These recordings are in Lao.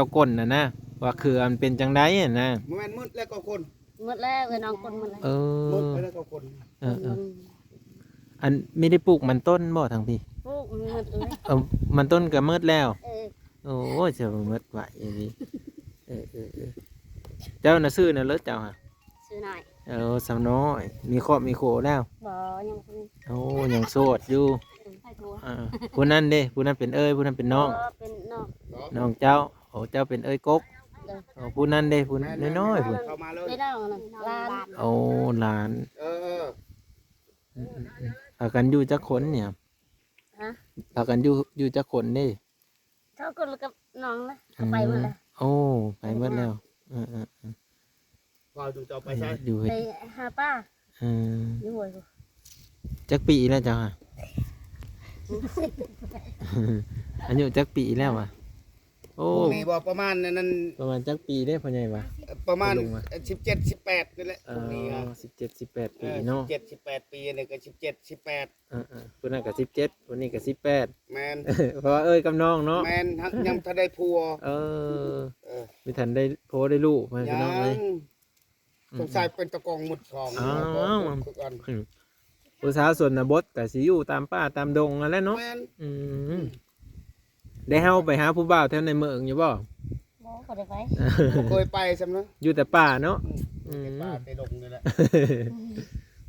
ຈົ້າກົ້ນຫັ້ນນະ ວ່າເຄືອມັນເປັນຈັ່ງໃດຫັ້ນນະ. ບໍ່ແມ່ນໝົດແລ້ວກໍກົ້ນ ໝົດແລ້ວ ເອື້ອຍນ້ອງກົ້ນໝົດແລ້ວ. ເອີ ໝົດໄປແລ້ວກໍກົ້ນ. ເອີໆ ອັນ ມີໄດ້ປູກມັນຕົ້ນບໍ່ທາງພີ້? ປູກໝົດເລີຍ. ເອີ ມັນຕົ້ນກໍໝົດແລ້ວ. ເອີ ໂອ້ຍ ຈະໝົດໄວອີ່ຫຼີ. ເອີໆໆ ເຈົ້ານະ ຊື່ນະເລີເຈົ້າຫະ? ຊື່ນ້ອຍ. ເອີ ສາວນ້ອຍ ມີຄອບມີຄົວແລ້ວ? ບໍ່ ຍັງບໍ່ມີ. ໂອ້ ຍັງໂສດຢູ່. ເອີ ໃຜຜົວ? ເອີ ຜູ້ນັ້ນເດ້? ຜູ້ນັ້ນເປັນເອື້ອຍ ຜູ້ນັ້ນເປັນນ້ອງ? ບໍ່ ເປັນນ້ອງ. ນ້ອງເຈົ້າ. ໂອ້ ເຈົ້າເປັນເອື້ອຍກົກ. ໂດຍ. ໂອ້ ຜູ້ນັ້ນເດ້? ຜູ້ນ້ອຍໆ ຜູ້ ເຂົ້າມາເລີຍ ໄດ້ນ້ອງນັ້ນ ຫຼານ. ໂອ້ ຫຼານ. ເອີໆ ອືມໆໆ ພາກັນຢູ່ຈັກຄົນນີ້? ຮະ? ພາກັນຢູ່ ຢູ່ຈັກຄົນເດ້? ເຂົາກໍກັບນ້ອງລະ ເຂົາໄປໝົດແລ້ວ. ອືມ ໂອ້ ໄປໝົດແລ້ວ. ເອີໆໆ ເວົ້າຈຸເຈົ້າໄປໃສ? ຢູ່ ໄປຫາປາ. ເອີ ຢູ່ຫ້ວຍພຸ້ນ. ຈັກປີແລ້ວເຈົ້າຫະ? ອາຍຸຈັກປີແລ້ວຫວາ? ໂອ້ ພວກນີ້ບໍ່ ປະມານອັນນັ້ນ ປະມານຈັກປີເດ້ພໍ່ໃຫຍ່ຫວາ? ປະມານ ລຸງຫວາ? ສິບເຈັດ ສິບແປດນີ້ແຫຼະ. ເອີ ພວກນີ້ ສິບເຈັດ ສິບແປດປີເນາະ. ເອີ ສິບເຈັດ ສິບແປດປີ ອັນນີ້ກໍສິບເຈັດ ສິບແປດ. ເອີໆ ຜູ້ນັ້ນກໍສິບເຈັດ ຜູ້ນີ້ກໍສິບແປດ. ແມ່ນ ເພາະວ່າເອື້ອຍກັບນ້ອງເນາະ. ແມ່ນ ຍັງ ຍັງບໍ່ທັນໄດ້ຜົວ. ເອີ ເອີ ບໍ່ທັນໄດ້ຜົວໄດ້ລູກ ພໍ່ແມ່ພີ່ນ້ອງເອີຍ. ຍັງ ອືມ ສົງໄສເປັນຕາກອງໝົດສອງ. ອ້າວ ຄືກັນ ອືມ ຜູ້ສາວຊົນນະບົດກໍຊິຢູ່ຕາມປ່າຕາມດົງຫັ້ນແຫຼະເນາະ. ແມ່ນ ອືມ ອືມ ໄດ້ເຮົາໄປຫາຜູ້ບ່າວແຖວໃນເມືອງຢູ່ບໍ່? ບໍ່ ບໍ່ໄດ້ໄປ. ບໍ່ເຄີຍໄປຊ້ຳເນາະ. ຢູ່ແຕ່ປ່າເນາະ. ອືມ ອືມ ຢູ່ແຕ່ປ່າແຕ່ດົງນີ້ແຫຼະ.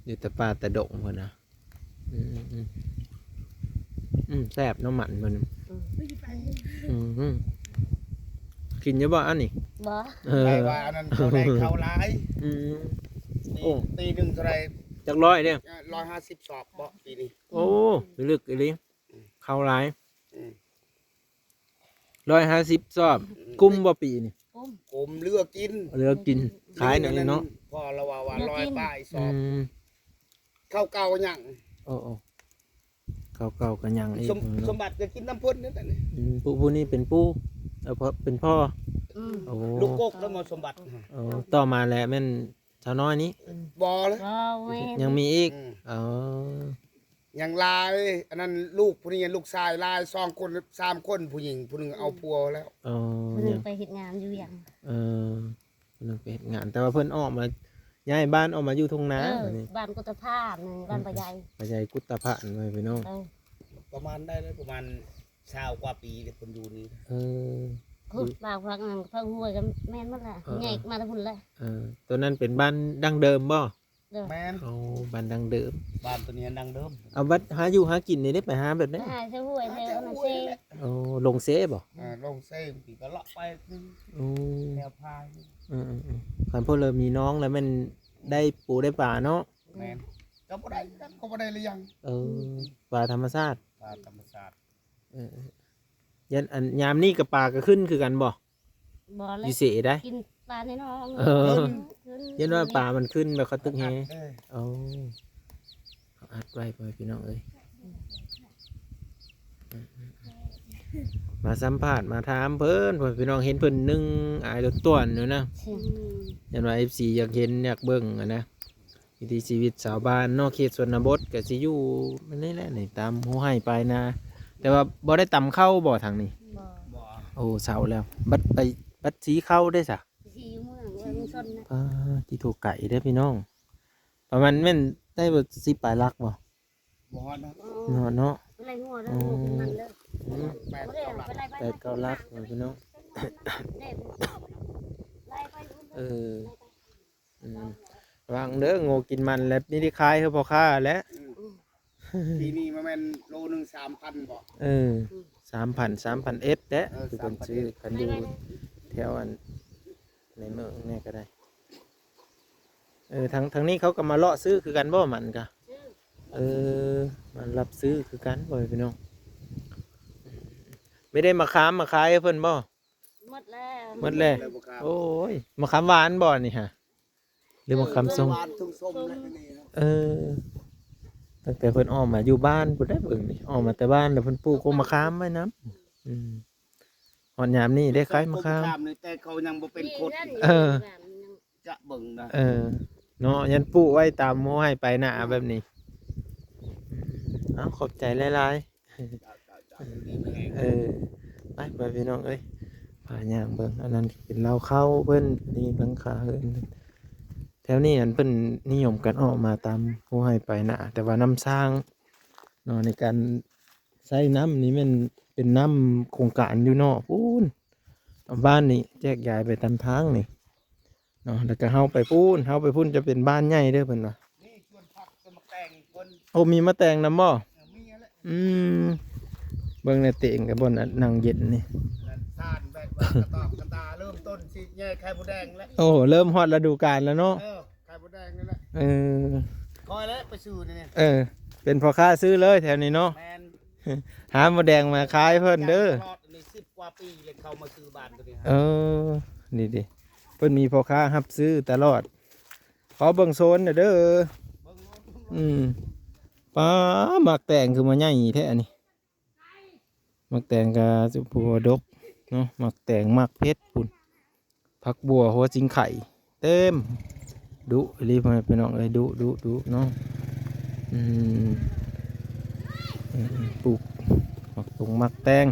ຢູ່ແຕ່ປ່າແຕ່ດົງພຸ້ນນະ. ອືມ ອືມ ອືມ ແຊບເນາະ ມັນເພິ່ນ. ອືມ ອືມ ກິນຢູ່ບໍ່ອັນນີ້? ບໍ່. ເອີ ໄດ້ວ່າອັນນັ້ນ ເຂົາໄດ້ເຂົ້າຫຼາຍ. ອືມ ປີ ໂອ້ ປີໜຶ່ງເທົ່າໃດ? ຈັກຮ້ອຍເດ້? ເອີ ຮ້ອຍຫ້າສິບສອບບໍ່ປີນີ້? ໂອ້ ອືມ ລຶກອີ່ຫຼີ ເຂົ້າຫຼາຍ. ອືມ ຮ້ອຍຫ້າສິບສອບ. ອືມ ກຸ້ມບໍ່ປີນີ້? ກຸ້ມ ກຸ້ມເຫຼືອກິນ ເຫຼືອກິນ. ອືມ ຂາຍໜ້ອຍເນາະ. ພໍ່ລາວວ່າ ເຫຼືອກິນ ຮ້ອຍປາຍສອບ. ອືມ ເຂົ້າເກົ່າຍັງ. ໂອ້ ໂອ້ ເຂົ້າເກົ່າກໍຍັງອີກ. ສົມ ເນາະ ສົມບັດກໍກິນນຳເພິ່ນນັ້ນແຫຼະ. ອືມ ຜູ້ ຜູ້ນີ້ເປັນປູ່ ເອີ ພໍ່ ເປັນພໍ່. ອືມ ໂອ້ ລູກກົກແລ້ວໝໍສົມບັດ. ໂອ້ ຕໍ່ມາແລ້ວແມ່ນ ສາວນ້ອຍນີ້? ອືມ ບໍ່ເລີຍ ບໍ່ແມ່ນ ຍັງມີອີກ? ອືມ ອໍ ຍັງຫຼາຍ ອັນນັ້ນລູກຜູ້ນີ້ ລູກຊາຍຫຼາຍ ສອງຄົນ ສາມຄົນ ຜູ້ຍິງຜູ້ໜຶ່ງເອົາຜົວແລ້ວ. ອໍ ຜູ້ໜຶ່ງໄປເຮັດງານຢູ່ວຽງ. ເອີ ຜູ້ໜຶ່ງໄປເຮັດງານ ແຕ່ວ່າເພິ່ນອອກມາ ຍ້າຍບ້ານອອກມາຢູ່ທົ່ງນາ. ເອີ ບາດນີ້ ບ້ານກຸດຕະພານ ບ້ານປາໃຫຍ່ ປາໃຫຍ່ກຸດຕະພານ ພໍ່ແມ່ພີ່ນ້ອງ. ເອີ ປະມານໄດ້ແລ້ວ ປະມານຊາວກວ່າປີແລ້ວເພິ່ນຢູ່ນີ້. ເອີ ພຸ້ນ ຢູ່ ບາກພັກນັ້ນ ພັກຫ້ວຍກໍແມ່ນໝົດແຫຼະ. ເອີ ແຍກມາແຕ່ພຸ້ນແຫຼະ. ເອີ ຕົວນັ້ນເປັນບ້ານດັ້ງເດີມບໍ່? ໂດຍ ແມ່ນ. ໂອ້ ບ້ານດັ້ງເດີມ ບ້ານຕົວນີ້ດັງເດີມ. ເອົາ ບັດຫາຢູ່ຫາກິນນີ້ເດ້ ໄປຫາແບບໃດ? ໄປຫາແຖວຫ້ວຍ ແຖວນັ້ນເຊ. ໂອ້ ລົງເຊບໍ່? ເອີ ລົງເຊ ບາງທີກໍເລາະໄປ. ໂອ້ ແຖວພາຍ. ເອີໆໆ ຄັນພວກເລີ່ມມີນ້ອງແລ້ວແມ່ນໄດ້ປູໄດ້ປາເນາະ. ແມ່ນ ກໍບໍ່ໄດ້ ກໍບໍ່ໄດ້ລະຫຍັງ. ເອີ ປາທຳມະຊາດ ປາທຳມະຊາດ. ເອີໆ ຢ້ານ ອັນຍາມນີ້ກໍປາກໍຂຶ້ນຄືກັນບໍ່? ບໍ່ແຫຼະ ຢູ່ເຊໄດ໋ ກິນປາໃນໜອງ. ເອີ ຂຶ້ນ ຢ້ານວ່າປາມັນຂຶ້ນແບບເຂົາຕຶກແຫ. ເອີ ເຂົາອັດໄວ້ ພໍ່ແມ່ພີ່ນ້ອງເອີຍ. ມາສຳພາດມາຖາມເພິ່ນ ພໍ່ແມ່ພີ່ນ້ອງ ເຫັນເພິ່ນໜຶ່ງອາຍຕ້ວນໆຢູ່ນະ. ອືມ ຢ້ານວ່າເອັຟຊີຢາກເຫັນຢາກເບິ່ງຫັ້ນນະ. ວິຖີຊີວິດຊາວບ້ານເນາະ ເຂດຊົນນະບົດກໍຊິຢູ່ນີ້ແຫຼະນີ້ ຕາມຫົວໄຮ່ປາຍນາ. ແຕ່ວ່າບໍ່ໄດ້ຕຳເຂົ້າບໍ່ທາງນີ້? ບໍ່ ບໍ່. ໂອ້ ເຊົາແລ້ວ. ບັດໄປ ບັດສີເຂົ້າເດ້ຊະ? ສີຢູ່ເມືອງ ເມືອງຊົນນະ. ປາດ ຕິໂທ ໄກເດ້ພີ່ນ້ອງ. ປະມານແມ່ນໄດ້ບໍ່ ສິບປາຍຫຼັກບໍ່? ບໍ່ຮອດນະ. ບໍ່ຮອດເນາະ. ໄລ່ຫົວເດີ ຫົວເປັນມັນເດີ. ອືມ ແປດເກົ້າຫຼັກ ແປດເກົ້າຫຼັກ ພີ່ນ້ອງ. ເອີ ອືມ ລະວັງເດີ ໂງ່ກິນມັນແລ້ວ ມີໄດ້ຂາຍໃຫ້ພໍ່ຄ້າແຫຼະ. ອືມ ປີນີ້ມັນແມ່ນໂລໜຶ່ງສາມພັນບໍ່? ເອີ ສາມພັນ ສາມພັນເອັດແຫຼະ. ເອີ ຄືເພິ່ນຊື້ ສາມພັນເອັດ ຄັນຢູ່ແຖວອັນໃນເມືອງແດ່ກໍໄດ້. ເອີ ທາງ ທາງນີ້ເຂົາກໍມາເລາະຊື້ຄືກັນບໍ່ ມັນກະ? ເອີ ມາຮັບຊື້ຄືກັນ ພໍ່ແມ່ພີ່ນ້ອງ. ໄມ່ໄດ້ມາຂາມມາຂາຍໃຫ້ເພິ່ນບໍ່? ໝົດແລ້ວ ໝົດແລ້ວ. ໂອ້ຍ ມາຂາມຫວານບໍ່ນີ້ຫະ ຫຼືມາຂາມສົ້ມ? ເອີ ຫວານທຸງສົ້ມແຫຼະນີ້. ເອີ ຕັ້ງແຕ່ເພິ່ນອອກມາຢູ່ບ້ານພຸ້ນໄດ໋ ເບິ່ງນີ້ ອອກມາແຕ່ບ້ານແລ້ວເພິ່ນປູກກົກມະຂາມໄວ້ນຳ. ອືມ ຮອດຍາມນີ້ໄດ້ຂາຍມະຂາມ ຕົ້ນມະຂາມນີ້ ແຕ່ເຂົາຍັງບໍ່ເປັນຄົນ. ເອີ ຈະເບິ່ງນະ. ເອີ ເນາະ ຍັນປູກໄວ້ຕາມຫົວໄຮ່ປາຍນາແບບນີ້. ເອົາ ຂອບໃຈຫຼາຍໆ. ເຈົ້າໆໆ ຢູ່ດີມີແຮງ. ເອີ ໄປ ໄປພີ່ນ້ອງເອີຍ ພາຍ່າງເບິ່ງ. ອັນນັ້ນເປັນເລົ້າເຂົ້າເພິ່ນ ນີ້ຫຼັງຄາເຮືອນ. ແຖວນີ້ອັນເພິ່ນນິຍົມກັນອອກມາຕາມຫົວໄຮ່ປາຍນາ ແຕ່ວ່ານ້ຳສ້າງເນາະ ໃນການໃຊ້ນ້ຳນີ້ແມ່ນເປັນນ້ຳໂຄງການຢູ່ນອກພຸ້ນ. ບ້ານນີ້ແຈກຢາຍໄປຕາມທາງນີ້ ເນາະ ແລ້ວກໍເຮົາໄປພຸ້ນ ເຮົາໄປພຸ້ນຈະເປັນບ້ານໃຫຍ່ເດີເພິ່ນວ່າ. ນີ້ສວນຜັກ ສວນໝາກແຕງເພິ່ນ. ໂອ້ ມີໝາກແຕງນຳບໍ່? ເອີ ມີແຫຼະ. ອືມ ເບິ່ງໃນເຕງກັບບ່ອນນັ້ນ ນັ່ງເຢັນນີ້ ນັ້ນຊານແບບວ່າກະຕອກກະຕາ ເລີ່ມຕົ້ນຊິແຍ່ໄຂ່ມົດແດງແລ້ວ. ໂອ້ ເລີ່ມຮອດລະດູການແລ້ວເນາະ. ເອີ ໄຂ່ມົດແດງນີ້ແຫຼະ. ເອີ ຂ້ອຍແຫຼະໄປຊື້ນີ້. ເອີ ເປັນພໍ່ຄ້າຊື້ເລີຍແຖວນີ້ເນາະ. ແມ່ນ. ຫາມົດແດງມາຂາຍເພິ່ນເດີ. ຕະຫຼອດນີ້ສິບກວ່າປີແລ້ວ ເຂົ້າມາຊື້ບ້ານຕົວນີ້. ເອີ ນີ້ເດ ເພິ່ນມີພໍ່ຄ້າຮັບຊື້ຕະຫຼອດ. ຂໍເບິ່ງໂຊນແດ່ເດີ. ເບິ່ງໂລດ ເບິ່ງໂລດ. ອືມ ປາ ໝາກແຕງຄືມາໃຫຍ່ແທ້ອັນນີ້. ໝາກແຕງກະສຸກບໍ່ດົກເນາະ ໝາກແຕງ ໝາກເຜັດພຸ້ນ. ຜັກບົ່ວ ຫົວຊິງໄຄ ເຕັມ ດຸອີ່ຫຼີ ພໍ່ແມ່ພີ່ນ້ອງເອີຍ ດຸ ດຸ ດຸເນາະ. ອືມ ອືມ ປູກໝາກຕົງໝາກແຕງ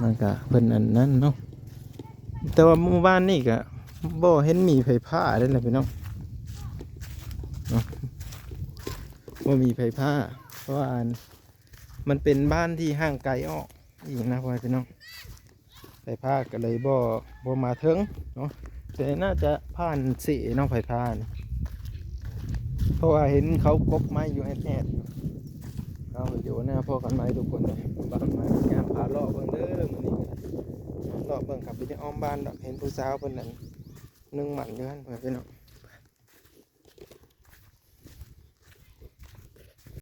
ມັນກະເພິ່ນອັນນັ້ນເນາະ. ແຕ່ວ່າໝູ່ບ້ານນີ້ກະບໍ່ເຫັນມີໄຟຟ້າເດ້ລະພີ່ນ້ອງເນາະ ບໍ່ມີໄຟຟ້າ ເພາະວ່າອັນ ມັນເປັນບ້ານທີ່ຫ່າງໄກອອກອີກນະ ພໍ່ແມ່ພີ່ນ້ອງ. ໄຟຟ້າກໍເລີຍບໍ່ ບໍ່ມາເຖິງເນາະ ແຕ່ໜ້າຈະຜ່ານເສເນາະ ໄຟຟ້ານີ້ ເພາະວ່າເຫັນເຂົາກົກໄມ້ຢູ່ແອດໆ. ເອົາ ວິດີໂອໜ້າພໍ້ກັນໃໝ່ທຸກຄົນເດີ. ບ້ານມາຍ່າງພາເລາະເບິ່ງເດີ ມື້ນີ້ກໍໄດ້ເລາະເບິ່ງ ຂັບໄປອ້ອມບ້ານດອກ. ເຫັນຜູ້ສາວເພິ່ນນັ້ນ ໜຶ້ງມັນຢູ່ຫັ້ນ ພໍ່ແມ່ພີ່ນ້ອງ.